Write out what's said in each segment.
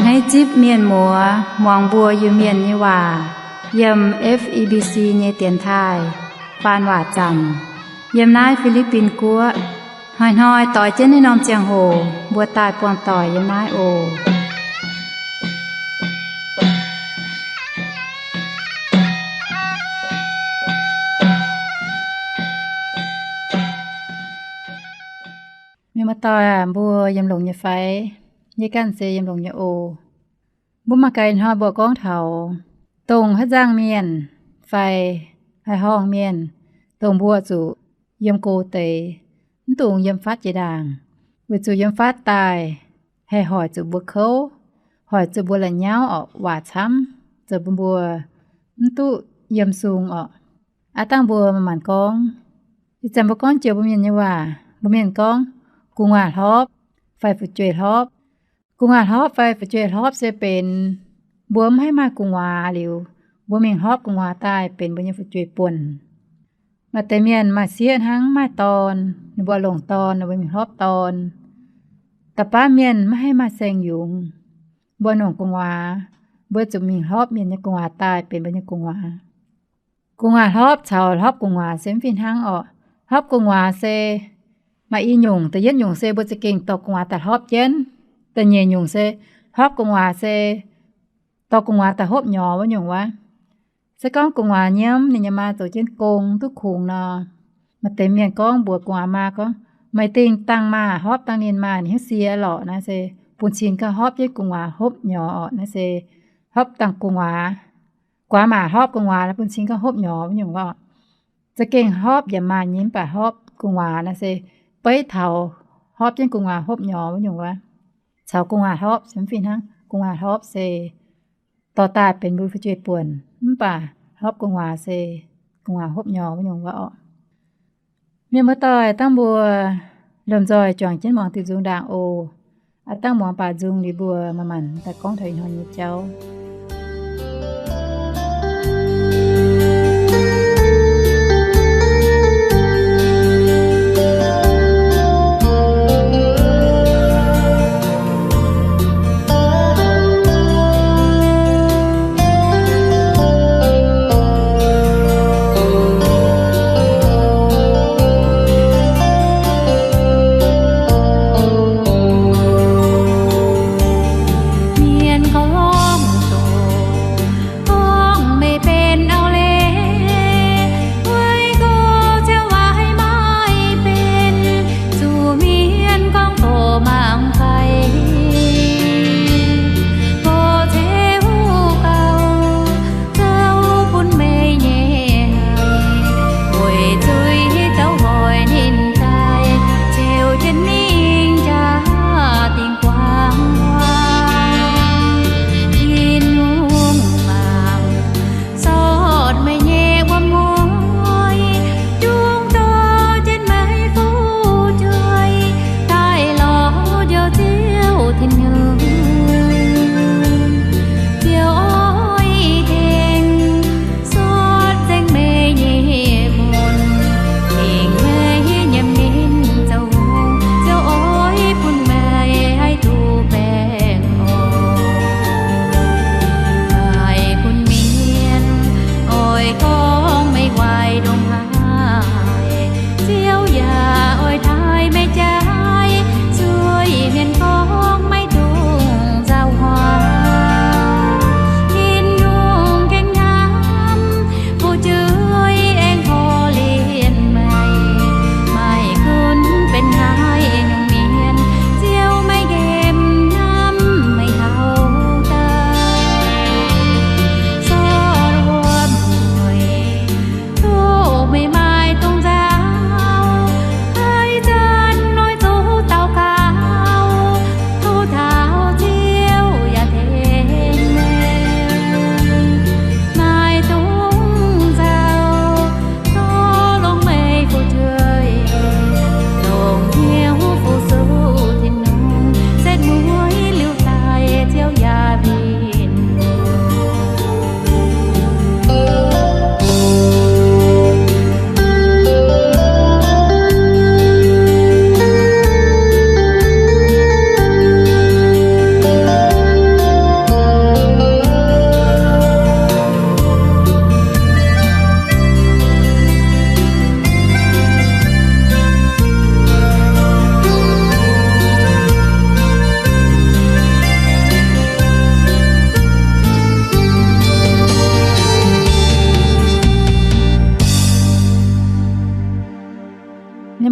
Naaiv zipv mienh muoz muangx mbuo Iu-Mienh nyei waac yiem F E B C nyei dienx taaih faan waac zanc yiem naaiv Fi^li^bin Guoqv. Hnoi-hnoi doix jienv naaiv norm ziangh hoc mbuo daaih buangh doic yiem naaiv oc. Mienh muoz-doic aac, mbuo yiem longx nyei fai? Yie ganh se yiem longx nyei oc. Mbuo mangc gaax ih hnoi mbuo gorngv taux dongh haaix nzangc mienh fai haaix horngh mienh, dongh mbuo zuqc yiem go deix, mv dungx yiem fatv jiex ndaangc, weic zuqc yiem fatv daaih haih hoic zuqc mbuo kouv, hoic zuqc mbuo la'nyauv orqc, waac camv, zoux bun mbuo mv duqv yiem sung orqc. Aav dangh mbuo manc-manc gorngv, ih zanc mbuo gorngv joux mbuo Mienh nyei waac, mbuo Mienh gorngv, gu'nguaaz hlopv fai fu'jueiv hlopv. Gu'nguaaz hlopv fai fu'jueiv hlopv se benx mbuo mv haih maaih gu'nguaaz liuz, mbuo mingh hlopv gu'nguaaz daaih benx mbuo nyei fu'jueiv buonc. Maaih deix mienh maaih sieqv hnangv, maaih dorn, ninh mbuo longc dorn, ninh mbuo mingh hlopv dorn. Da'faanh mienh maiv haih maaih saeng-yungz, mbuo longc gu'nguaaz, mbuo zuqc mingh hlopv mienh nyei gu'nguaaz daaih benx mbuo nyei gu'nguaaz. Gu'nguaaz hlopv caux hlopv gu'nguaaz se mv fih hnangv orqc. Hlopv gu'nguaaz se maaih i nyungc, da'yietv nyungc se mbuo za'gengh dorh gu'nguaaz daaih hlopv jienv. Da'nyeic nyungc se hlopv gu'nguaaz se dorh gu'nguaaz daaih hopv nyorx wuov nyungc wuov. Se gorngv gu'nguaaz nyiemv ninh nyei maa zoux jienv gong duqv kungx nor, maaih deix mienh gorngv mbuox gu'nguaaz maa gorngv, meih dingh dangh maah, hlopv dangh ninh maah, ninh hiuv sie lorqc. Naaiv se bun cing gauh hlopv jienv gu'nguaaz hopv nyorx orqc. Naaiv se hlopv dangh gu'nguaaz. Guaax maac hlopv gu'nguaaz bun cing gauh hopv nyorx wuov nyungc orqc. Za'gengh hlopv yaac maaih nyei, mv baac hlopv gu'nguaaz naaiv se beiv taux hlopv jienv gu'nguaaz hopv nyorx wuov nyungc wuov. Caux gu'nguaaz hlopv se mv fih hnangv. Gu'nguaaz hlopv se dorh daaih benx mbuo fu'jueiv buonc, mv baac hlopv gu'nguaaz se gu'nguaaz hopv nyorx wuov nyungc wuov orqc. Mienh muoz-doic, dangh mbuo lomh nzoih juangc jienv muangx diuh nzung ndaangc oc. Aav dangh muangx baac nzung liuz mbuo manc-manc daaih gorngv taux ih hnoi nyei jauv. Mienh gorngv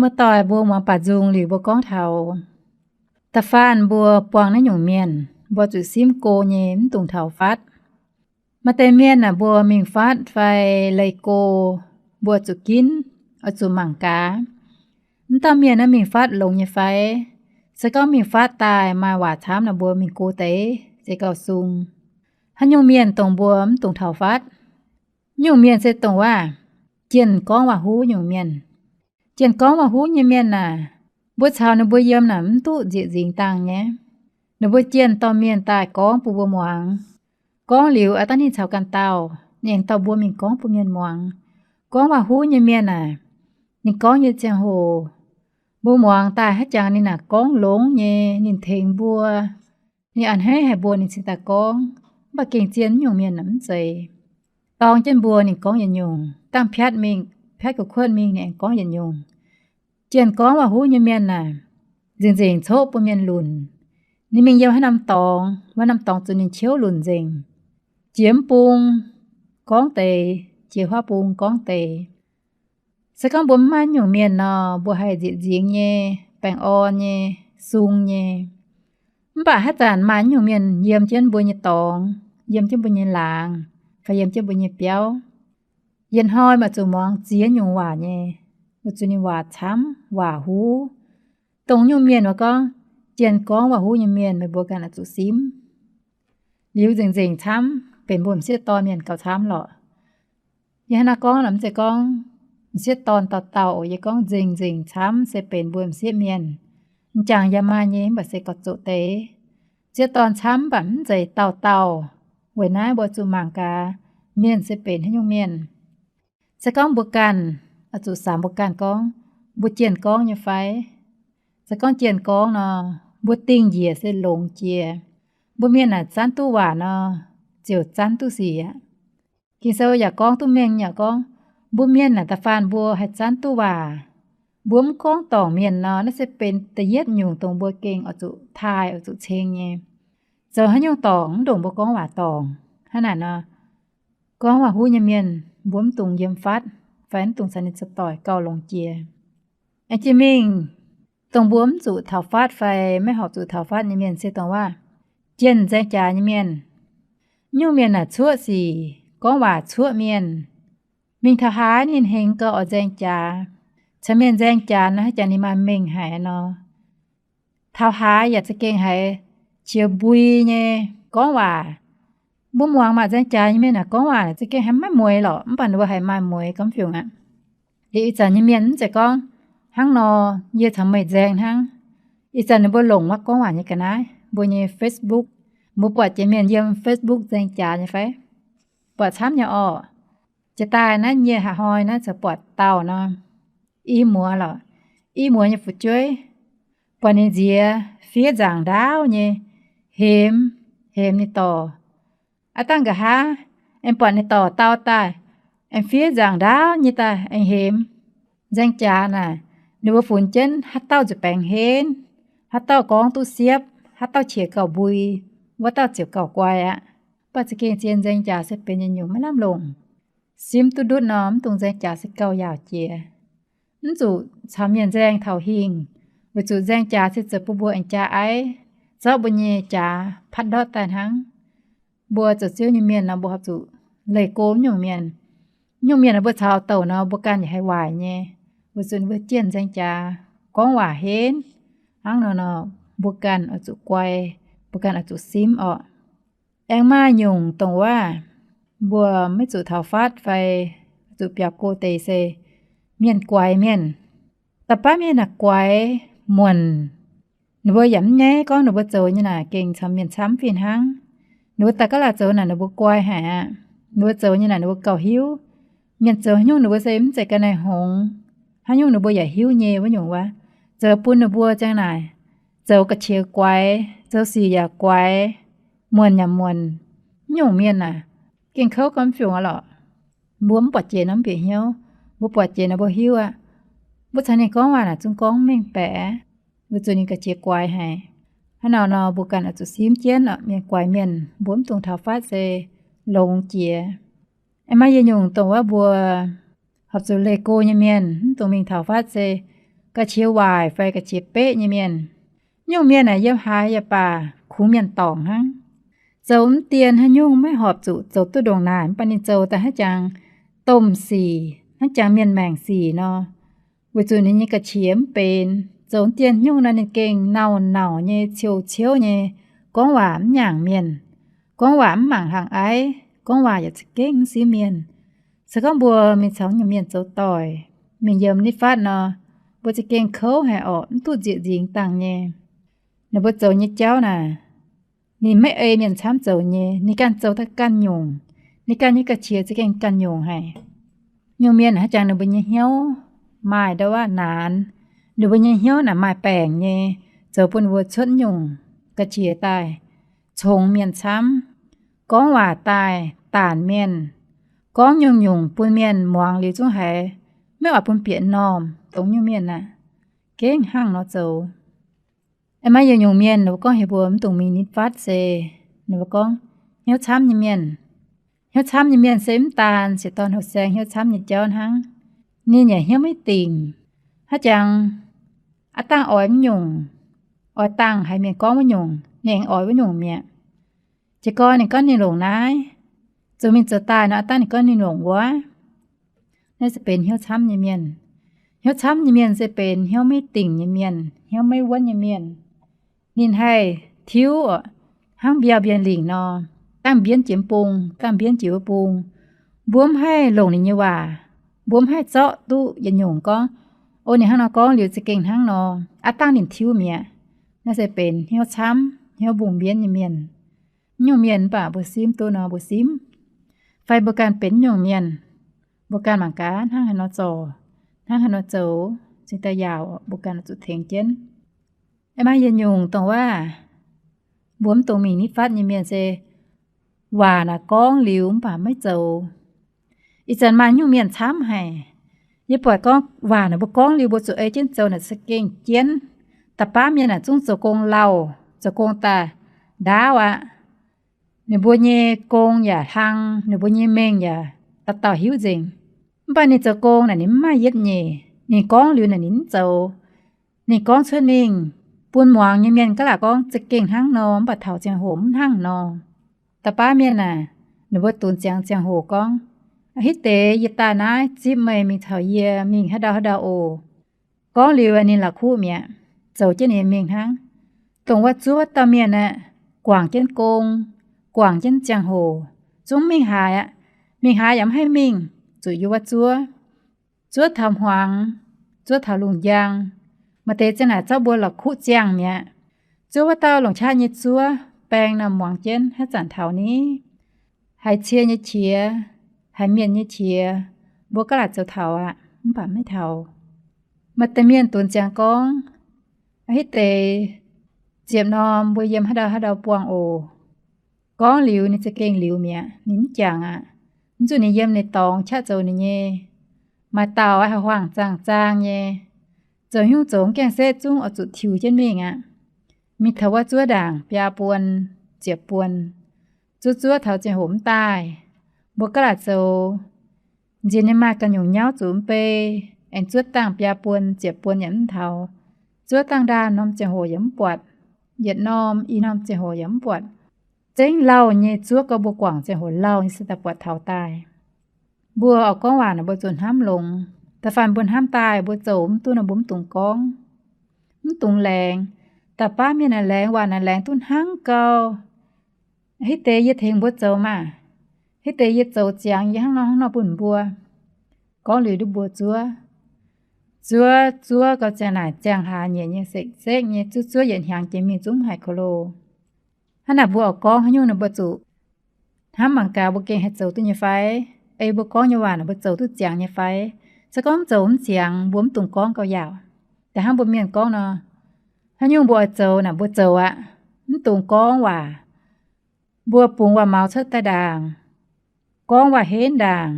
Muoz-doic mbuo muangx baac nzung liuz mbuo gorngv taux da'faanh mbuo buangh naaiv nyungc mienh, mbuo zuqc simv go nyei, mv dungx taux fatv. Maaih deix mienh aah, mbuo mingh fatv fai leih go, mbuo zuqc ginv, oix zuqc mangc gaax, mv dauh mienh naaiv mingh fatv longx nyei fai. Se gorngv mingh fatv daaih maaih waac camv nor, mbuo mingh go deix se gauh sung. Haaix nyungc mienh dongh mbuo mv dungx taux fatv? Nyungc mienh se dongh waac, jienh gorngv waac-huv nyungc mienh. Jienh gorngv waac-huv nyei mienh aah, mbuo caux ninh mbuo yiem naaic mv duqv nzieqc nzingx dangh nyei. Ninh mbuo jienh dorh mienh daaih gorngv bun mbuo muangx. Gorngv liuz, aav dangh ninh caux ganh dauh, ninh aengx dorh mbuo mingh gorngv bun mienh muangx. Gorngv waac-huv nyei mienh aah, ninh gorngv nyei ziangh hoc, mbuo muangx daaih haaix jangx ninh naaic gorngv longx nyei, ninh tengx mbuo, ninh a'hneiv haic mbuo ninh cingx daaih gorngv. Mv baac gengh zien nyungc mienh mv zeiz. Dorng jienv mbuo ninh gorngv yietc nyungc, dangh piatv mingh, piatv gu'kuotv mingh ninh aengx gorngv yietc nyungc. Jienh gorngv waac-huv nyei mienh aah, nzengc-nzengc coqv bun mienh lunc. Ninh mingh yiem haaix norm dorngx, wuov norm dorngx zuqc ninh ciouv lunc nzengc. Jiex mv bung gorngv deix, jiex huaav bung gorngv deix. Se gorngv mbuo mv maaih nyungc mienh nor, mbuo haih nzieqc nzingx nyei, baengh orn nyei, sung nyei. Mv baac haaix zanc maaih nyungc mienh yiem jienv mbuo nyei dorngx, yiem jienv mbuo nyei laangz, fai yiem jienv mbuo nyei biauv, yietc hnoi maaih zuqc muangx ziex nyungc waac nyei, weic zuqc ninh waac camv, waac-huv. Dongh nyungc mienh wuov gorngv, jienh gorngv waac-huv nyei mienh meih mbuo ganh oix zuqc simv. Liuz nzengc-nzengc camv benx mbuo m'sieqv dorn mienh gauh camv lorqc. Yie hnangv naaiv gorngv mv zeiz gorngv m'sieqv dorn dauh dauh, yie gorngv nzengc-nzengc camv se benx mbuo m'sieqv mienh. M'jangc yaac maaih nyei, mv baac se gorx-zoqc deix. M'sieqv dorn camv mv baac mv zeiz dauh dauh. Weic naaiv mbuo zuqc mangc gaax, mienh se benx haaix nyungc mienh. Se gorngv mbuo ganh, oix zuqc samx mbuo ganh gorngv, mbuo jienh gorngv nyei fai? Se gorngv jienh gorngv nor, mbuo dingh njiec se longx jiex. Mbuo mienh naaic zanv duqv waac nor, ziouc zanv duqv sic aqv. Ging-Sou yaac gorngv duqv mengh nyei gorngv, mbuo mienh naaic da'faanh mbuo haih zanv duqv waac, mbuo mv gorngv dorngc mienh nor, naaiv se benx da'yietv nyungc dongh mbuo gengh oix zuqc taaih, oix zuqc ceng nyei. Zoux haaix nyungc dorngc mv ndongc mbuo gorngv waac dorngc. Hnangv naaic nor, gorngv waac-huv nyei mienh mbuo mv dungx yiem fatv, fai mv dungx caux ninh za'doic gauh longx jiex. Aengx jiex mingh, dongh mbuo mv zuqc taux fatv fai maiv horpc zuqc taux fatv nyei mienh se dongh waac, jienh nzaeng jaax nyei mienh. Nyungc mienh naaic cuoqv sic, gorngv waac cuoqv mienh. Mingh taux haaix ninh hengx gauh oix nzaeng jaax. Caux mienh nzaeng jaax nor, haaix jaax ninh maaih mengh haic nor. Taux haaix yaac za'gengh haiz qiex mbui nyei gorngv waac. Mbuo muangx maaih nzaeng jaax nyei mienh naaic gorngv waac za'gengh haiz maiv mueiz lorqc, mv baac ninh mbuo haiz maaih mueiz gormx fiungc aqv. Liuz ih zanc nyei mienh mv zeiz gorngv hnangv nor, yie caux meih nzaeng hnangv. Ih zanc ninh mbuo longc wuov gorngv waac nyei ga'naaiv, mbuo nyei Facebook. Mbuo buatc jiex mienh yiem Facebook nzaeng jaax nyei fai? Buatc camv nyei orqc. Jiex daaih naaiv nyei haaix hnoi naaiv zoux buatc dauh nor, i muoz lorqc, i muoz nyei fu'jueiv, buatc ninh nziex fiev nzaangc ndaauv nyei, hemx, hemx ninh dorc. Aav dangh nqa'haav aengx buatc ninh dorc dau daaih, aengx fiev nzaangc ndaauv nyei daaih aengx hemx. Nzaeng jaax naaic, ninh mbuo funx jienv haaix dauh nzuih baengx henv, haaix dauh gorngv duqv siepv, haaix dauh qiex gauh mbui, wuov dauh ziouc gauh guai aqv. Mv baac za'gengh zien nzaeng jaax se benx yietc nyungc maiv lamh longc. Simv duqv ndutv nor, mv dungx nzaeng jaax se gauh yaauc jiex. Mv zuqc caux mienh nzaeng taux hingh, weic zuqc nzaeng jaax se zoux bun mbuo aengx jaa aiv, zorqv mbuo nyei jaax patv ndortv daaih hnangv. Mbuo zoux Ziouv nyei mienh nor, mbuo horpc zuqc leih go nyungc mienh. Nyungc mienh mbuo caux douc nor, mbuo ganh yaac haih waaic nyei, weic zuqc ninh mbuo jienh nzaeng jaax, gorngv waac henv. Hnangv nor nor, mbuo ganh oix zuqc guai, mbuo ganh oix zuqc simv orqc. Aengx maaih nyungc dongh waac mbuo maiv zuqc taux fatv fai zuqc biaux go deix se mienh guaix mienh. Da'baav mienh naaic guaix muonc. Ninh mbuo yaac mv nyaiv gorngv ninh mbuo zoux nyei naaic gengh caux mienh camv fih hnangv. Ninh mbuo daaih gaav laaic zoux naaic ninh mbuo guai haic aqv. Ninh mbuo zoux nyei naaic ninh mbuo gauh hiuv. Mienh zoux haaix nyungc ninh mbuo se mv zeiz ga'naaiv hngongx. Haaix nyungc ninh mbuo yaac hiuv nyei wuov nyungc wuov. Zoux bun ninh mbuo ziang naaic, zoux ga'qiex guaix, zoux sic yaac guaix, muonc yaac muonc. Mv nyungc mienh naaic, gengh kouv gormx fiungc aqv lorqc. Mbuo mv buatc jiex nor mv bieqc hnyouv. Mbuo buatc jiex nor mbuo hiuv aqv. Mbuo caux ninh gorngv waac naaic zungv gorngv mv mengh baeqc, weic zuqc ninh ga'qiex guaix haic. Hnangv nor nor mbuo ganh oix zuqc simv jienv orqc, mienh guaix mienh mbuo mv dungx taux fatv se longx jiex. Aengx maaih yietc nyungc dongh wuov mbuo horpc zuqc leih go nyei mienh, mv dungx mingh taux fatv se ga'qiex waaic fai ga'qiex beqv nyei mienh. Nyungc mienh naaic yiem haaix yaac baac kungx mienh dorngc hnangv. Zoux mv dien haaix nyungc maiv horpc zuqc zoux duqv ndongc naaic, mv baac ninh zoux daaih hnangv jangx domh sic, hnangv jangx mienh maengc sic nor. Weic zuqc ninh nyei ga'qiex mv benx, zoux mv dien nyungc nor ninh gengh nauc-nauc nyei, ciou-ciouv nyei, gorngv waac mv nyaangc mienh, gorngv waac mv mangc hlang aiv, gorngv waac yaac za'gengh mv simv mienh. Se gorngv mbuo mingh caux nyungc mienh zoux doic, mingh yiem nitv fatv nor, mbuo za'gengh kouv haic orqc, mv duqv nzieqc nzingx dangh nyei. Ninh mbuo zoux nyei jauv naaic, ninh maiv ei mienh camv zoux nyei, ninh ganh zoux daaih ganh nyungc, ninh ganh nyei ga'qiex za'gengh ganh nyungc haic. Nyungc mienh hnangv jangx ninh mbuo nyei hnyouv maaih ndau wuov naanx, ninh mbuo nyei hnyouv naaic maaih baengc nyei, zoux bun ninh mbuo cuotv nyungc ga'qiex daaih, congx mienh camv, gorngv waac daaih daanc mienh, gorngv nyungc-nyungc bun mienh muangx liuz zungv haiz maiv oix bun bieqc normh dongh nyungc mienh aqv. Gengh hnangv nor zoux. Aengx maaih yietc nyungc mienh ninh mbuo gorngv heuc mbuo mv dungx mingh nitv fatv se, ninh mbuo gorngv hnyouv camv nyei mienh. Hnyouv camv nyei mienh se mv daan siec dorn houh saeng hnyouv camv nyei jauv hnangv. Ninh yaac hnyouv maiv dingc. Hnangv jangx aav dangh oix wuov nyungc, oix dangh haiz mienh gorngv wuov nyungc, ninh aengx oix wuov nyungc mi'aqv. Jiez gorn ninh gorngv ninh longc naaiv, zoux mingh zoux daaih nor aav dangh ninh gorngv ninh longc wuov. Naaiv se benx hnyouv camv nyei mienh. Hnyouv camv nyei mienh se benx hnyouv maiv dingc nyei mienh, hnyouv maiv wuonv nyei mienh. Ninh haih tiuv hnangv mbiauh mbienx lingc nor, dangh mbienv jiex mv bung, dangh mbienv jiex wuov bung. Mbuo mv haih longc ninh nyei waac, mbuo mv haih zorqv duqv yietc nyungc gorngv, o, ninh hnangv nor gorngv liuz za'gengh hnangv nor, aav dangh ninh tiuv mi'aqv. Naaiv se benx hnyouv camv, hnyouv mbungh mbienv nyei mienh. Nyungc mienh mv baac mbuo simv duqv nor mbuo simv. Fai mbuo ganh benx nyungc mienh, mbuo ganh mangc gaax hnangv haaix nor zorc, hnangv haaix nor zoux, cingx daaih yaauc mbuo ganh zuqc tengx jienv. Aengx maaih yietc nyungc dongh waac, mbuo mv dungx mingh nitv fatv nyei mienh se, waac naaic gorngv liuz mv baac maiv zoux. Ih zanc maaih nyungc mienh camv haic. Yie buatc gorngv waac naaic mbuo gorngv liuz mbuo zuqc ei jienv zoux naaic za'gengh jienv. Da'baav mienh naaic zungv zoux gong lauh, zoux gong daaih ndaauv aqv. Ninh mbuo nyei gong yaac hlang, ninh mbuo nyei mengh yaac dauh dauh hiuv nzengc. Mv baac ninh zoux gong naaic ninh mv maaih yietv nyeic. Ninh gorngv liuz naaic ninh mv zoux. Ninh gorngv cuotv mingh, bun muangx nyei mienh gaav laaic gorngv za'gengh hnangv nor, mv baac taux ziangh hoc mv hnangv nor. Da'baav mienh aah, ninh mbuo dunx ziangx ziangh hoc gorngv, a'hitv deix yie daaih naaiv zipv meih mingh caux yie mingh haaix ndau haaix ndau oc. Gorngv liuz ninh la'kuqv mi'aqv, zoux jienv ninh nyei mingh hnangv. Dongh wuov zuov wuov dauh mienh aah, guangc jienv gong, guangc jienv ziangh hoc, zungv mingh haaix aqv. Mingh haaix yaac mv haih mingh, zuqc yiem wuov zuov. Zuov taux hmuangx, zuov taux lungh njang, maaih deix ziang naaic zorqv mbuo la'kuqv ziangh mi'aqv. Zuov wuov dauh longc qaqv nyei zuov baeng nor muangx jienv haaix zanc taux ni. Haiz cie nyei qiex, haiz mienh nyei qiex, mbuo gaav laaic zoux taux aqv, mv baac maiv taux. Maaih deix mienh dunx ziangx gorngv, a'hitv deix ziepc norm mbuo yiem haaix ndau haaix ndau buangh oc. Gorngv liuz ninh za'gengh liuz mi'aqv, ninh mv jangx aqv. Mv zuqc ninh yiem ninh dorngx qaqv zoux ninh nyei. Maaih dauh aqv, haaix huaang zaangh zaang nyei, zoux haaix nyungc zoux mv gaengh setv zungv oix zuqc tiux jienv mingh aqv. Mingh taux wuov zuov ndaangc biaa buon, ziepc buon. Zuov zuov taux ziangh hoc mv daaih. Mbuo gaav laaic zoux, nziex ninh maaih ganh nyungc nyauv zuqc mv bei, aengx zuov dangh biaa buon, ziepc buon yaac mv taux. Zuov dangh ndaamv norm ziangh hoc yaac mv buatc, yietc norm i norm ziangh hoc yaac mv buatc. Zengv lauh nyei zuov gau mbuo guangc ziangh hoc lauh nyei se daaih buatc taux daaih. Mbuo oix gorngv waac naaic mbuo zuqc hnamv longx. Da'faanh mbuo hnamv daaih mbuo zoux mv duqv nor mbuo mv dungx gorngv, mv dungx laengz. Da'baav mienh naaic laengz waac naaic laengz duqv hnangv gau. Hitv deix yie tengx mbuo zoux maah! Hitv deix yie zoux ziangx yie hnangv nor hnangv nor bun mbuo. Gorngv liuz duqv mbuo zuov. Zuov, zuov gau ziangh naaic ziangh hlaax nyieqc nyei sekv-sekv nyei, zuov zuov yietc hnyangx jiex mingh zungv mv haiz ko lo. Hnangv naaic mbuo oix gorngv haaix nyungc naaic mbuo zuqc hnamv mangc gaax mbuo gengh haih zoux duqv nyei fai? Ei mbuo gorngv nyei waac naaic mbuo zoux duqv ziangx nyei fai? Se gorngv zoux mv ziangx mbuo mv dungx gorngv gauh yaac. Da'hnangv mbuo mienh gorngv nor, haaix nyungc mbuo oix zoux naaic mbuo zoux aqv. Mv dungx gorngv waac. Mbuo bungx waac-maux cuotv daaih ndaangc, gorngv waac-henv ndaangc,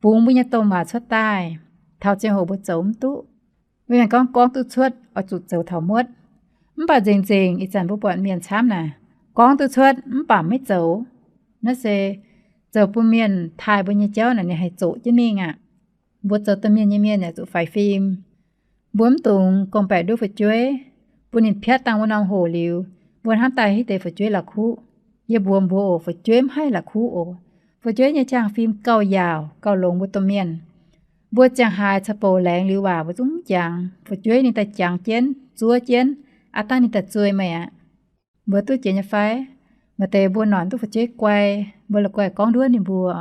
bungx mbuo nyei domh waac cuotv daaih, taux ziangh hoc mbuo zoux mv duqv. Mbuo mienh gorngv, gorngv duqv cuotv oix zuqc zoux taux muotv. Mv baac nzengc-nzengc ih zanc mbuo buatc mienh camv naaic, gorngv duqv cuotv mv baac maiv zoux. Naaiv se zoux bun mienh taaih mbuo nyei jauv naaic ninh haih zoqc jienv mingh aqv. Mbuo zoux domh mienh nyei mienh yaac zuqc faix fim. Mbuo mv dungx gorngv-baeqc nduov fu'jueiv, bun ninh piatv dangh wuov norm hoc liuz, mbuo hnamv daaih hitv deix fu'jueiv la'kuqv. Yie mbuox mbuo oc, fu'jueiv mv haih la'kuqv oc. Fu'jueiv nyei qangx-fim gauh yaauc, gauh longx mbuo domh mienh. Mbuo ziangh haaix caux bouc laengz liuz waac mbuo zungv mv jangx. Fu'jueiv ninh daaih jangx jienv, zuov jienv, aav dangh ninh daaih zuei meih aqv. Mbuo duqv jiex nyei fai? Maaih deix mbuo noic duqv fu'jueiv guai, mbuo la'guaih gorngv nduov ninh mbuo.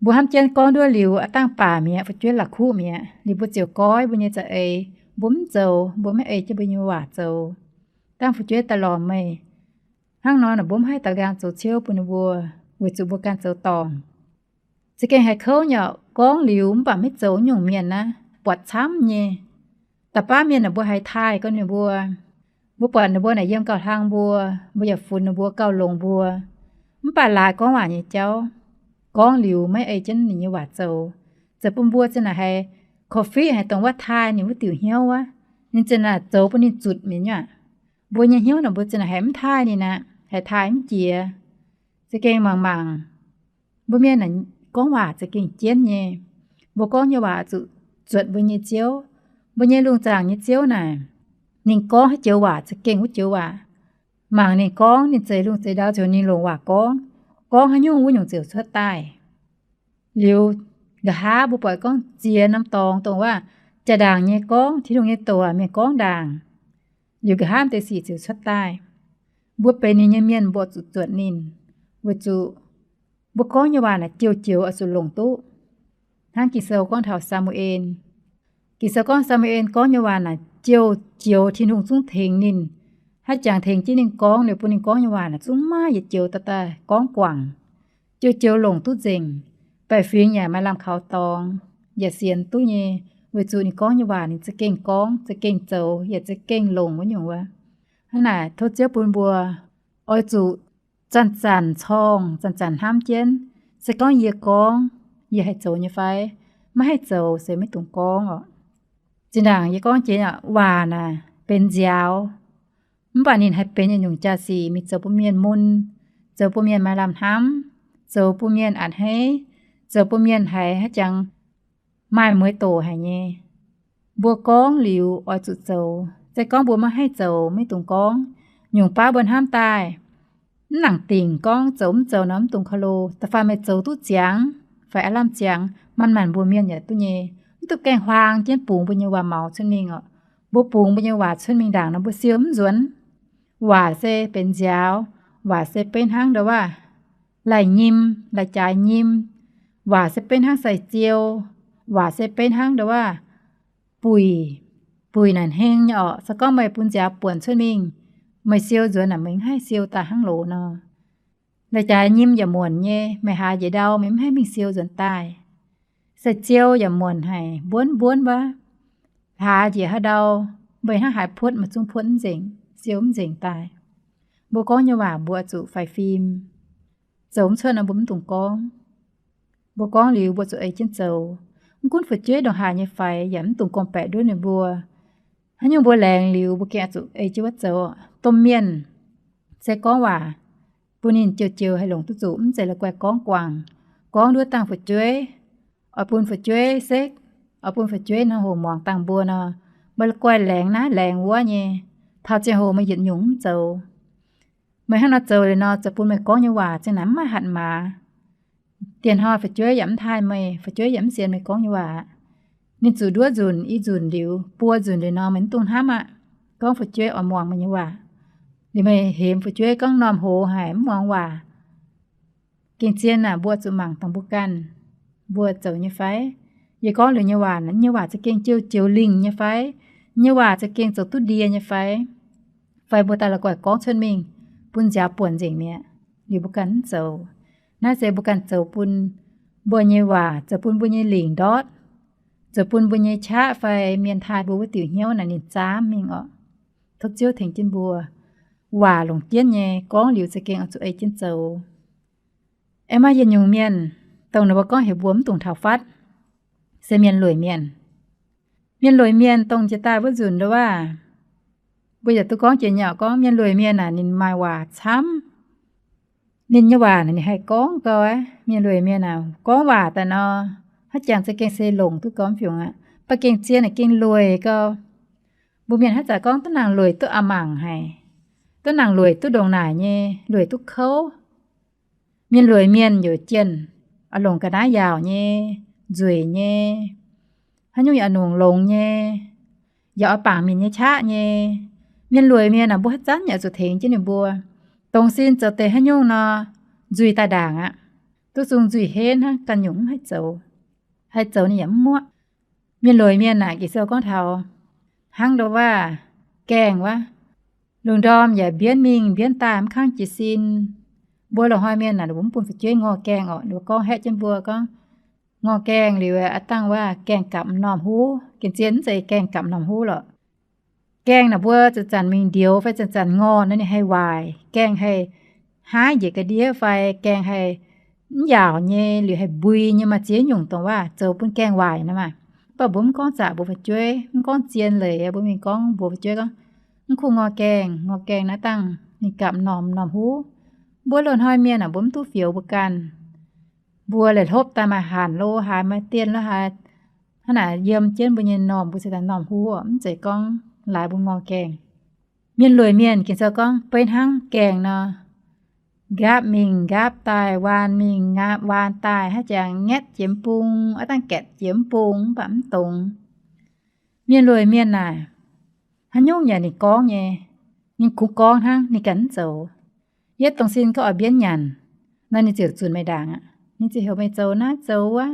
Mbuo hnamv jienv gorngv nduov liuz, aav dangh baac mi'aqv, fu'jueiv la'kuqv mi'aqv. Liuz mbuo ziouc goiv mbuo nyei za'eix, mbuo mv zoux, mbuo maiv ei jienv mbuo nyei waac zoux. Dangh fu'jueiv daaih lorz meih. Hnangv nor naaic mbuo mv haih da'nqaang zoux ciouv bun ninh mbuo, weic zuqc mbuo ganh zoux dorngc. Za'gengh haiz kouv nyei, gorngv liuz mv baac maiv zoux nyungc mienh naaiv buatc camv nyei. Da'baav mienh naaic mbuo haiz taaih gau ninh mbuo, mbuo buatc ninh mbuo naaic yiem gauh hlang mbuo, mbuo yaac funx ninh mbuo gauh longx mbuo. Mv baac laaix gorngv waac nyei jauv, gorngv liuz maiv ei jienv ninh nyei waac zoux, zoux bun mbuo za'naaic haiz korv-fiqv haic, dongh wuov taaih ninh wuov diuc hnyouv wuov, ninh za'naaic zoux bun ninh zutc mi'aqv. Mbuo nyei hnyouv naaic mbuo za'naaic haiz mv taaih ninh aqv, haiz taaih mv jiex. Za'gengh mangc mangc, mbuo mienh naaic gorngv waac za'gengh jienv nyei. Mbuo gorngv nyei waac zuqc zuotc mbuo nyei Ziouv. Mbuo nyei lungh zaangc nyei Ziouv naaic, ninh gorngv haaix joux waac za'gengh wuov joux waac. Mangc ninh gorngv, ninh zeix lungh zeix ndau ziouc ninh longc waac gorngv, gorngv haaix nyungc wuov nyungc ziouc cuotv daaih. Liuz, nqa'haav mbuo buatc gorngv ziex norm dorngx dongh wuov, jaa-ndaangc nyei gorngv, Tin-Hungh nyei doc mienh gorngv ndaangc. Liuz nqa'haav deix sic ziouc cuotv daaih. Mbuo benx ninh nyei mienh mbuo zuqc zuotc ninh, weic zuqc mbuo gorngv nyei waac naaic joux joux oix zuqc longc duqv. Hnangv Ging-Sou gorngv taux Saa^mu^en. Ging-Sou gorngv Saa^mu^en gorngv nyei waac naaic joux joux Tin-Hungh zungv tengx ninh. Haaix jangx tengx jienv ninh gorngv liuz bun ninh gorngv nyei waac naaic zungv maaih yietc joux daaih daaih gorngv guangc. Joux joux longc duqv nzengc, baeqc fingx yaac maaih lamh kaux dorngx, yaac sienx duqv nyei, weic zuqc ninh gorngv nyei waac ninh za'gengh gorngv, za'gengh zoux, yaac za'gengh longc wuov nyungc wuov. Hnangv naaic tov Ziouv bun mbuo oix zuqc zanc-zanc corngh, zanc-zanc hnamv jienv, se gorngv yie gorngv, yie haih zoux nyei fai? Maiv haih zoux se maiv dungx gorngv oc. Zinh ndaangc yie gorngv jiex waac naaic benx nziaaux, mv baac ninh haih benx yietc nyungc jaa-sic mingh zoux bun mienh mun, zoux bun mienh maaih lamh hnamv, zoux bun mienh a'hneiv, zoux bun mienh haiz haaix jangx maaih mueiz doc haic nyei. Mbuo gorngv liuz oix zuqc zoux. Se gorngv mbuo maiv haih zoux, maiv dungx gorngv. Nyungc baav mbuo hnamv daaih, mv nangc dingc gorngv zoux mv zoux nor mv dungx ka'lo. Da'faanh meih zoux duqv ziangx fai aav lamh ziangx, manc-manc mbuo mienh yaac duqv nyei. Mv dungx gaengh huaang jienv bungx mbuo nyei waac-maux cuotv mingh oc. Mbuo bungx mbuo nyei waac cuotv mingh ndaangc nor mbuo siou mv nzuonx. Waac se benx nziaaux, waac se beiv hnangv ndo waac lai-nyim, lai-jaaix nyim. Waac se beiv hnangv sai-ziou, waac se beiv hnangv ndo waac buic. Buic naaic heng nyei orqc. Se gorngv meih bun nziaaux buonc cuotv mingh, meih siou nzuonx naaic meih mv haih siou daaih hnangv loz nor. Lai-jaaix nyim yaac muonc nyei, meih hlaax njiec ndau meih mv haih mingh siou nzuonx daaih. Sai-ziou yaac muonc haic, mbuonv mbuonv wuov. Hlaax njiec haaix ndau, meih hnangv haaix puotv meih zungv puotv mv nzengc, siou mv nzengc daaih. Mbuo gorngv nyei waac mbuo zuqc faix fim. Zoux mv cuotv nor mbuo mv dungx gorngv. Mbuo gorngv liuz mbuo zuqc ei jienv zoux. Mv gunv fu'jueiv ndongc haaix nyei faix yaac mv dungx gorngv-baeqc nduov ninh mbuo. Haaix nyungc mbuo laengz liuz mbuo gengh zuqc ei jienv wuov zoux. Domh mienh se gorngv waac bun ninh joux-joux haih longc duqv zuqc, mv zeiz la'guaih gorngv guangc. Gorngv nduov dangh fu'jueiv, oix bun fu'jueiv sekv, oix bun fu'jueiv hnangv hoc muangx dangh mbuo nor, meih la'guaih laengz naaiv laengz wuov nyei, taux ziangh hoc meih yietc nyungc mv zoux. Meih hnangv nor zoux liuz nor, zoux bun meih gorngv nyei waac ziang naaic mv maaih hatc maaz. Diex hnoi fu'jueiv yaac mv taaih meih, fu'jueiv yaac mv sienx meih gorngv nyei waac. Ninh zuqc nduov nzunc i nzunc liuz, buo nzunc liuz nor meih mv dungx hnamv aqv. Gorngv fu'jueiv oix muangx meih nyei waac. Liuz meih hemx fu'jueiv gorngv norm hoz haic mv muangx waac. Gengh zien naaic mbuo zuqc mangc dangh mbuo ganh, mbuo zoux nyei fai? Yie gorngv liuz nyei waac, nyei waac za'gengh joux-joux lingh nyei fai? Nyei waac za'gengh zoux duqv ndie nyei fai? Fai mbuo daaih la'guaih gorngv cuotv mingh bun nziaaux buonc nzengc mi'aqv, liuz mbuo ganh mv zoux. Naaiv se mbuo ganh zoux bun mbuo nyei waac, zoux bun mbuo nyei lingc ndortv, zoux bun mbuo nyei qaqv fai mienh taaih mbuo wuov diuc hnyouv naaic ninh zaamv mingh orqc. Tov Ziouv tengx jienv mbuo. Waac longc jienv nyei, gorngv liuz za'gengh oix zuqc ei jienv zoux. Aengx maaih yietc nyungc mienh, dongh ninh mbuo gorngv heuc mbuo mv dungx taux fatv, se mienh lueic mienh. Mienh lueic mienh dongh jiex daaih wuov nzunc ndo waac, mbuo yaac duqv gorngv jiex nyei orqc, gorngv mienh lueic mienh naaic ninh maaih waac camv. Ninh nyei waac naaic ninh haih gorngv gau aqv. Mienh lueic mienh aah, gorngv waac daaih nor, haaix jangx za'gengh se longc duqv gau mv fiungc aqv. Mv baac gengh zien naaic gengh lueic gau. Mbuo mienh haaix zanc gorngv duqv nangc lueic duqv a'mangc haic, duqv nangc lueic duqv ndongc naaic nyei, lueic duqv kouv. Mienh lueic mienh youc jienh, oix longc ga'naaiv yaauc nyei, nzueic nyei, haaix nyungc yaac oix longc longx nyei, yaac oix bangc mienh nyei qaqv nyei. Mienh lueic mienh aah, mbuo haaix zanc yaac zuqc tengx jienv ninh mbuo. Dongh sin zoux deix haaix nyungc nor, nzuih daaih ndaangc aqv. Duqv zungh nzuih henv hnangv, ganh nyungc mv haih zoux, haih zoux ninh yaac mv muoqv. Mienh lueic mienh aah, Ging-Sou gorngv taux hnangv ndo waav gaengh wuov, lungh ndorm yaac mbienv mingh mbienv daaih mv kangv jiez sin. Mbuo loz-hnoi mienh aah, ninh mbuo mv bun fu'jueiv ngorh gaengh orqc. Ninh mbuo gorngv haeqv jienv mbuo gorngv, ngorh gaengh liuz aqv, dangh waav gaengh gapv m'normh huv. Gengh zien mv zeiz gaengh gapv m'normh huv lorqc. Gaengh naaic mbuo zanc-zanc mingh ndioux fai zanc-zanc ngorh nor ninh haih waaic, gaengh haih haaix njiec ga'ndiev fai gaengh haih mv yaauc nyei, liuz haih mbui nyei, maaih ziex nyungc dongh waav zoux bun gaengh waaic nor maah. Mv baac mbuo mv gorngv zaqc mbuo fu'jueiv, mv gorngv zien leiz, mbuo mingh gorngv mbuox fu'jueiv gorngv, mv kuh ngorh gaengh, ngorh gaengh naaiv dangh ninh gapv m'normh m'normh huv. Mbuo loz-hnoi mienh aah, mbuo mv duqv fioux mbuo ganh. Mbuo leih hlopv daaih maaih hanc lo haaix, maaih dien lo haaix, hnangv naaic yiem jienv mbuo nyei m'normh, mbuo se daaih m'normh huv, mv zeiz gorngv laaix mbuo ngorh gaengh. Mienh lueic mienh, Ging-Sou gorngv beiv hnangv gaengh nor, nqaapv mingh nqaapv daaih, waan mingh nqaapv waan daaih, haaix jangx nqaetv jiex m'bung, aav dangh gaetc jiex m'bung mv baac mv dongz. Mienh lueic mienh naaic, haaix nyungc yaac ninh gorngv nyei, ninh kungx gorngv hnangv, ninh ganh mv zoux. Yietv dongh sin gorngv oix mbienv nyanc nor, ninh ziouc zunc meih ndaangc aqv. Ninh ziouc heuc meih zoux naaiv zoux wuov,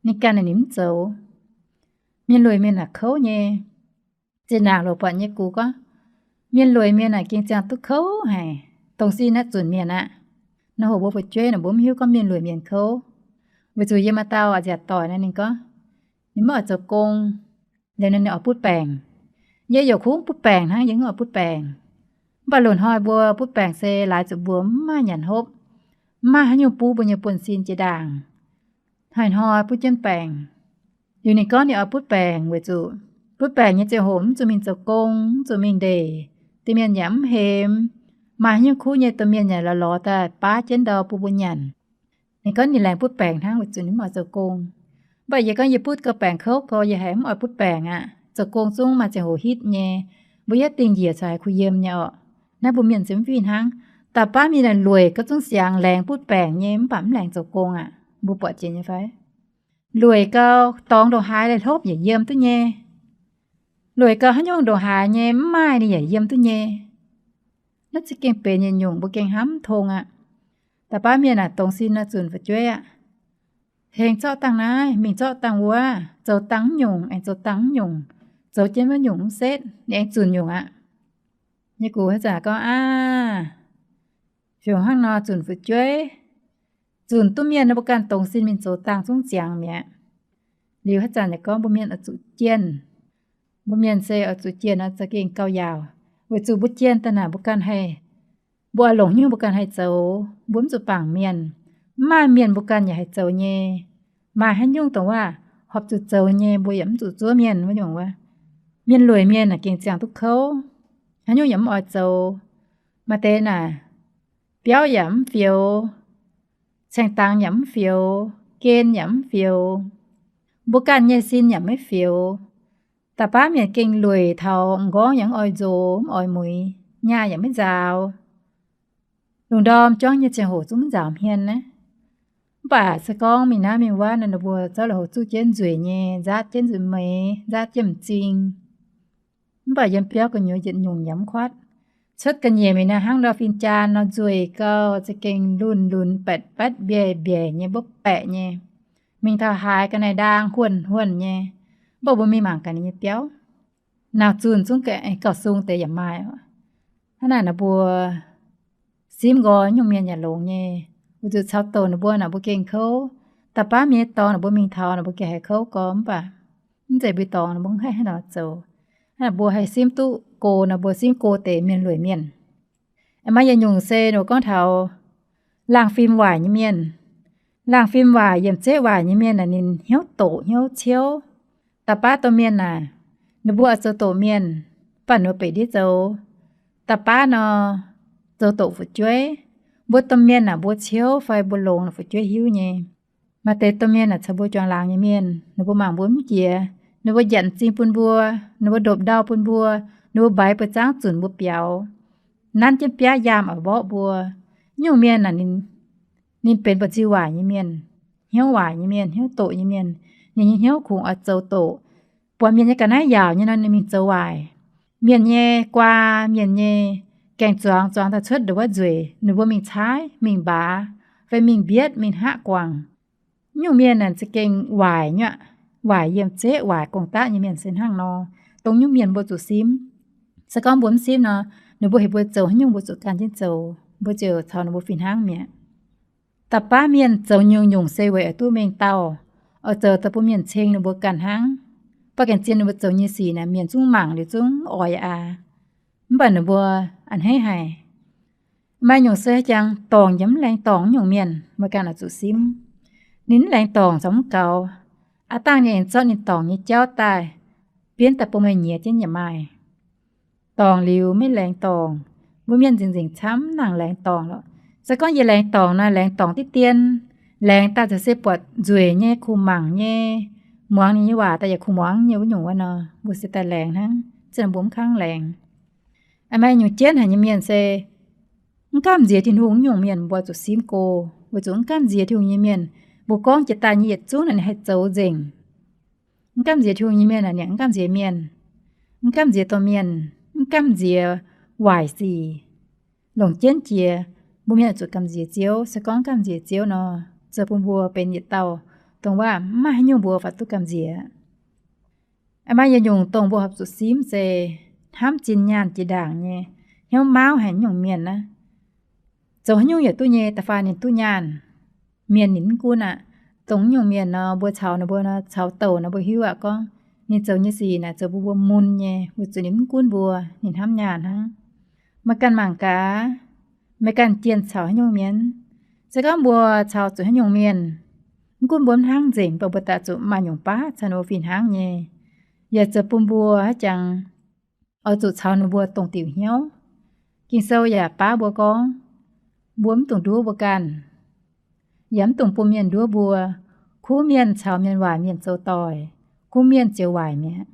ninh ganh ninh mv zoux. Mienh lueic mienh naaic kouv nyei. Zinh ndaangc loz-buatc nyei gux gorngv, mienh lueic mienh naaic gengh ziangh duqv kouv haic, dongh sin naaiv zunc mienh aqv. Nor hoc mbuo fu'jueiv naaic mbuo mv hiuv gorngv mienh lueic mienh kouv, weic zuqc yiem maaih dauh a'nziaauc doic naaiv ninh gorngv, ninh mv oix zoux gong, liuz nor ninh oix butv baengc. Yie youc kungx butv baengc hnangv, yie mv oix butv baengc. Mv baac loz-hnoi mbuo butv baengc se laaix zuqc mbuo mv maaih nyanc hopv, mv maaih haaix nyungc bun mbuo nyei buonv-sin jiex ndaangc. Hnoi-hnoi butv jienv baengc. Liuz ninh gorngv ninh oix butv baengc weic zuqc butv baengc nyei ziangh hoc mv zuqc mingh zoux gong, mv zuqc mingh ndeic, domh mienh yaac mv hemx. Maaih haaix nyungc kuv nyei domh mienh yaac lorz lorz daaih baav jienv ndau bun mbuo nyanc. Ninh gorngv ninh laengz butv baengc hnangv weic zuqc ninh mv oix zoux gong. Mv baac yie gorngv yie butv gau baengc kouv gau, yie haiz mv oix butv baengc aqv. Zoux gong zungv maaih ziangh hoc hitv nyei. Mbuo yietv dingh njiec caux haiz kuh yiem nyei orqc. Naaiv mbuo mienh se mv fih hnangv. Da'faanh mienh lueic gau zungv siangx laengz butv baengc nyei mv baac mv laengz zoux gong aqv. Mbuo buatc jiex nyei fai? Lueic gau dorngx ndongc haaix leiz-hlopv yaac yiem duqv nyei. Lueic gau haaix nyungc ndongc haaix nyei mv maaih ninh yaac yiem duqv nyei. Naaiv za'gengh benx yietc nyungc mbuo gengh hnamv mv tong aqv. Da'faanh mienh aah, dongz sin naaiv zunc fu'jueiv aqv. Hengx zorqv dangh naaiv, mingh zorqv dangh wuov, zoux dangh mv nyungc aengx zoux dangh mv nyungc, zoux jienv wuov nyungc mv setv, ninh aengx zunc nyungc aqv. Nyei gux haaix zanc gorngv aav, fiuv hnangv nor zunc fu'jueiv, zunc duqv mienh nor mbuo ganh dongz sin mingh zoux dangh zungv ziangx mi'aqv. Liuz haaix zanc yaac gorngv mbuo mienh oix zuqc jienh. Mbuo mienh se oix zuqc jienh nor za'gengh gauh yaauc, weic zuqc mbuo jienh daaih naaic mbuo ganh haih, mbuo oix longc hnyouv mbuo ganh haih zoux, mbuo mv zuqc bangc mienh. Mv maaih mienh mbuo ganh yaac haih zoux nyei. Maaih haaix nyungc dongh waac horpc zuqc zoux nyei mbuo yaac mv zuqc zuov mienh wuov nyungc wuov. Mienh lueic mienh naaic gengh ziangh duqv kouv, haaix nyungc yaac mv oix zoux. Maaih deix naaic biauv yaac mv fioux, caeng dangx yaac mv fioux, gen yaac mv fioux, mbuo ganh nyei sin yaac maiv fioux. Da'faanh mienh gengh lueic taux m'nqorngv yaac mv oix nzox, mv oix muix, nyaah yaac maiv nzaaux. Lungh ndorm juangv nyei ziangh hoc zungv mv nzaaux hmien naaiv. Mv baac se gorngv mingh naaiv mingh wuov nor, ninh mbuo zorqv lui-houx zuqv jienv nzueic nyei, nzaatv jienv nzueic meix, nzaatv jienv m'zing. Mv baac yiem biauv gu'nyuoz yietc nyungc yaac mv kuatv. Cuotv ga'nyiec mingh naaiv hnangv ndau fin-jaan nor, nzueic gau, za'gengh lunx lunx, baetc baetv mbiaec mbiaec nyei, mbopv baeqc nyei. Mingh taux haaix ga'naaiv ndaang huonh huonh nyei. Mv baac mbuo mingh mangc gaax ninh nyei biauv. Nauc zunh zungv gauh sung deix yaac maaih. Hnangv naaic nor mbuo simv nqoi nyungc mienh yaac longx nyei. Weic zuqc caux douc ninh mbuo naaic mbuo gengh kouv. Da'faanh mienh nyei dorngx naaic mbuo mingh taux naaic mbuo gengh haiz kouv gorx, mv baac mv zeiz mbuo dorngx ninh mbuo mv haih haaix nor zoux. Hnangv naaic mbuo haih simv duqv go nor mbuo simv go deix mienh lueic mienh. Aengx maaih yietc nyungc se ninh gorngv taux laangh fim waaic nyei mienh. Laangh fim waaic, yiemc zeqv waaic nyei mienh naaic ninh hnyouv doqc hnyouv ciouv. Da'faanh domh mienh naaic, ninh mbuo oix zoux doqc mienh, mv baac ninh mbuo beic ndiev zoux. Da'faanh nor, zoux doqc fu'jueiv. Mbuo domh mienh naaic mbuo ciouv fai mbuo longx naaic fu'jueiv hiuv nyei. Maaih deix domh mienh naaic caux mbuo juangc laangz nyei mienh, ninh mbuo mangc mbuo mv jiex, Ninh mbuo njanc m'zing bun mbuo, ninh mbuo ndopv-ndau bun mbuo, ninh mbuo mbaix buoz-zaangv zunc mbuo biaux, nanv jienv biaav yaam oix mborqv mbuo. Nyungc mienh naaic, ninh benx buatc nziu waaic nyei mienh, hnyouv waaic nyei mienh, hnyouv doqc nyei mienh. Ninh nyei hnyouv kungx oix zoux doqc, buatc mienh nyei ga'naaiv yaauc nyei nor ninh mingh zoux waaic. Mienh nyei guaa, mienh nyei gaeng-zuangx zuangx daaih cuotv ndongc wuov nzueic, ninh mbuo mingh caaiv, mingh mbaaz, fai mingh mbietv, mingh hngaqv guangc. Nyungc mienh naaic za'gengh waaic nyuoqc, waaic yiem zeqv waaic gong-daqv nyei mienh se hnangv nor. Dongh nyungc mienh mbuo zuqc simv. Se gorngv mbuo mv simv nor, ninh mbuo heuc mbuo zoux haaix nyungc mbuo zuqc gan jienv zoux, mbuo ziouc caux ninh mbuo fih hnangv mi'aqv. Da'faanh mienh zoux nyungc-nyungc se weic oix duqv mengh dauh, oix zoux daaih bun mienh ceng ninh mbuo ganh hnangv. Ba'ganh zien ninh mbuo zoux nyei sic naaic mienh zungv mangc liuz zungv oix aqv. Mv baac ninh mbuo a'hneiv haic. Maaih nyungc se jangx dorngc yaac mv laengz dorngc nyungc mienh, meih ganh oix zuqc simv. Ninh mv laengz dorngc corc mv gaux, aav dangh ninh aengx zorqv ninh dorngc nyei jauv daaih, bienv daaih bun meih nyiex jienv yaac maaih. Dorngc liuz maiv laengz dorngc. Mbuo mienh nzengc-nzengc camv nangc laengz dorngc lorqc. Se gorngv yie laengz dorngc naaic, laengz dorngc diqv dien, laengz daaih za'gengh se buatc nzueic nyei, kuh mangc nyei, muangx ninh nyei waac daaih yaac kuh muangx nyei wuov nyungc wuov nor, mbuo se daaih laengz hnangv, se mbuo mv kangv laengz. Aa, maaih nyungc jienv haic nyei mienh se mv gamh nziex Tin-Hungh nyungc mienh mbuo zuqc simv go, weic zuqc mv gamh nziex Tin-Hungh nyei mienh, mbuo gorngv jiex daaih nyei yietc zungv naaic ninh haih zoux nzengc. Mv gamh nziex Tin-Hungh nyei mienh naaic ninh mv gamh nziex mienh, mv gamh nziex domh mienh, mv gamh nziex waaic sic. Longc jienv jiex, mbuo mienh zuqc gamh nziex Ziouv. Se gorngv gamh nziex Ziouv nor, zoux bun mbuo benx yietc dauh dongh waac mv maaih haaix nyungc mbuo faaux duqv gamh nziex. Aa, maaih yietc nyungc dongh mbuo horpc zuqc simv se hnamv zinh nyaanh jiex ndaangc nyei, hnyouv mauv haic nyungc mienh naaic. Zoux haaix nyungc yaac duqv nyei, da'faanh ninh duqv nyaanh. Mienh ninh mv gunv aqv. Dongh nyungc mienh nor, mbuo caux ninh mbuo nor, caux douc nor, mbuo hiuv aqv gorngv ninh zoux nyei sic naaic zoux bun mbuo mun nyei, weic zuqc ninh mv gunv mbuo, ninh hnamv nyaanh hnangv. Meih ganh mangc gaax, meih ganh jienh caux haaix nyungc mienh? Se gorngv mbuo caux zuqc haaix nyungc mienh, mv gunv mbuo mv hnangv nzengc, mv baac mbuo daaih zuqc maaih nyungc baav caux ninh mbuo fih hnangv nyei, yaac zoux bun mbuo haiz jangx oix zuqc caux ninh mbuo dongh diuc hnyouv. Ging-Sou yaac baav mbuo gorngv, mbuo mv dungx nduov mbuo ganh, yaac mv dungx bun mienh nduov mbuo. Kuv mienh caux mienh waaic mienh zoux doic, kuv mienh ziouc waaic mi'aqv.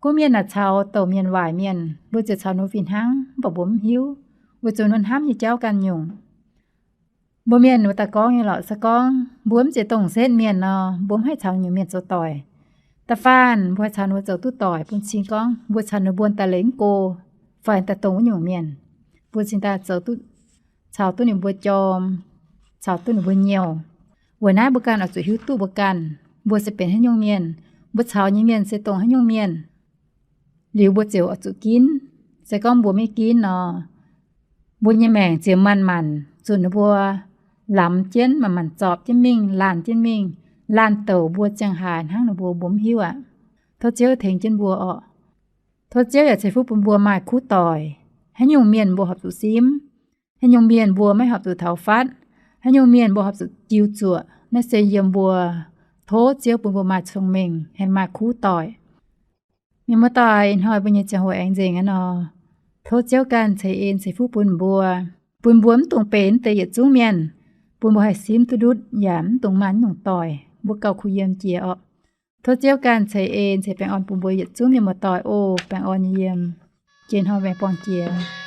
Kuv mienh naaic caux douc mienh waaic mienh, mbuo ziouc caux ninh mbuo fih hnangv, mv baac mbuo mv hiuv, weic zuqc ninh mbuo hnamv nyei jauv ganh nyungc. Mbuo mienh mbuo daaih gorngv nyei lorqc, se gorngv mbuo mv zeiz dongh setv mienh nor, mbuo mv haih caux nyungc mienh zoux doic. Da'faanh mbuo haih caux ninh mbuo zoux duqv doic bun cing gorngv mbuo caux ninh mbuo daaih lengc mv go, fai daaih dongh wuov nyungc mienh, mbuo cingx daaih zoux duqv, caux duqv ninh mbuo jorm, caux duqv ninh mbuo nyouh. Weic naaiv mbuo ganh oix zuqc hiuv duqv mbuo ganh, mbuo se benx haaix nyungc mienh, mbuo caux nyei mienh se dongh haaix nyungc mienh, liuz mbuo ziouc oix zuqc ginv. Se gorngv mbuo maiv ginv nor, mbuo nyei maengc ziouc manc-manc zunc ninh mbuo lamz jienv, manc-manc zorpc jienv mingh, laanh jienv mingh, laanh douc mbuo ziangh haaix hnangv ninh mbuo, mbuo mv hiuv aqv. Tov Ziouv tengx jienv mbuo orqc. Tov Ziouv yaac ceix fuqv bun mbuo maaih kuv doic. Haaix nyungc mienh mbuo horpc zuqc simv, haaix nyungc mienh mbuo maiv horpc zuqc taux fatv, haaix nyungc mienh mbuo horpc zuqc jiu zuoqc, naaiv se yiem mbuo. Tov Ziouv bun mbuo maaih cong-mengh, haih maaih kuv doic. Mienh muoz-doic, ih hnoi mbuo nyei ziangh hoc aengx nzengc aqv nor. Tov Ziouv ganh ceix en ceix fuqv bun mbuo, bun mbuo mv dungx benx deix yietc zungv mienh, bun mbuo haih simv duqv ndutv yaac mv dungx maaih nyungc doic mbuo gauh kuh yiem jiex orqc. Tov Ziouv ganh ceix en ceix baengh orn bun mbuo yietc zungv mienh muoz-doic oc. Baengh orn yiem. Jiex hnoi baengh borng jiex.